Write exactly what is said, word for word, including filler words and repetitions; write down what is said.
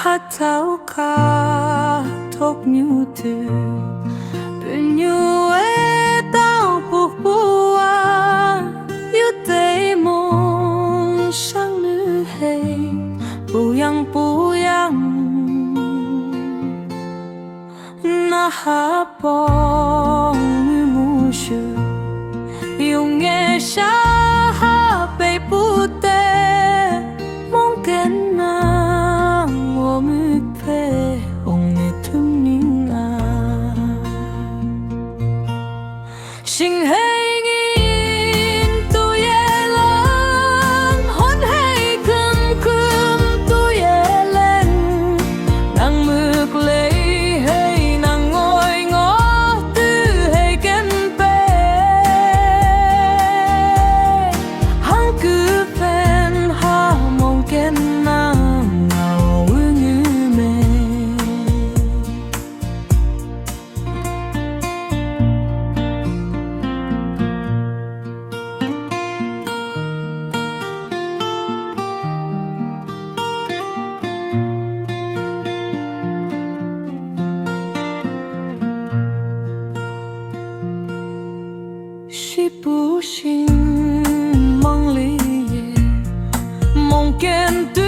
Ha tau ka tok ñu tu, pynñu e tau puk pua, yu tei mong sang ñu hei, puyang puyang. Na ha pong ñu mu shu, yung e sha ha pei pute, mong ken nang wo mu pe, ong ne tum ning a. Sing hei ngin tu ye lang, hon hei kum kum tu ye leng. Nang muk lei hei nang ngoi ngo tu hei ken pe. Hang ku pen ha mong ken nang ngau ngu me. Shi pu shin mong li ye, mong ken tu